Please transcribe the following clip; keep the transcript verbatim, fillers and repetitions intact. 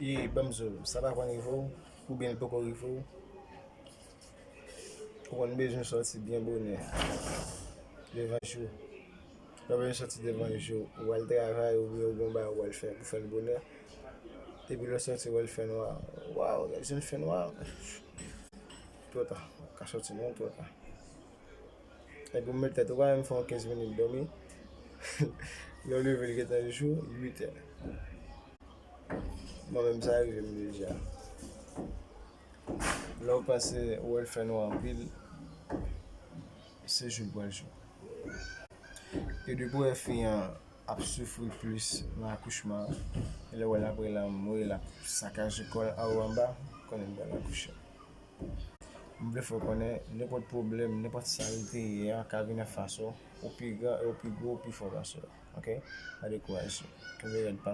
E ban m di w, sa pa konn rive w, oubyen l poko rive w, ou konn bezwen sòti byen bonè devan jou. Lè w bezwen sòti devan jou, ou al travay oubyen ou gen yon bagay ou al fè pou fè l bonè. Epi lè w sòti, ou wè l fè nwa. Waw, gade jan l fè nwa. Twò ta, ou ka sòti non, twò ta. Epi ou met tèt ou pa menm fè yon kenz minit dòmi. Lè w leve, li gentan jou, uit è. Mwen menm, sa rive m deja. Lè w panse ou wè l fè nwa anpil, se jou l pral jou. E depi w wè fi an ap soufri plis nan akouchman an, e lè w wè l ap rele anmwe, l ap sakaje kò l anwo anba, konnen l pral akouche. M vle fè w konnen, nenpòt pwoblèm, nenpòt sa l te ye a, ka vin anfas ou, ou pi gran, ou pi gwo, ou pi fò pase w. Ok? Pa dekouraje. Kenbe rèd pa m.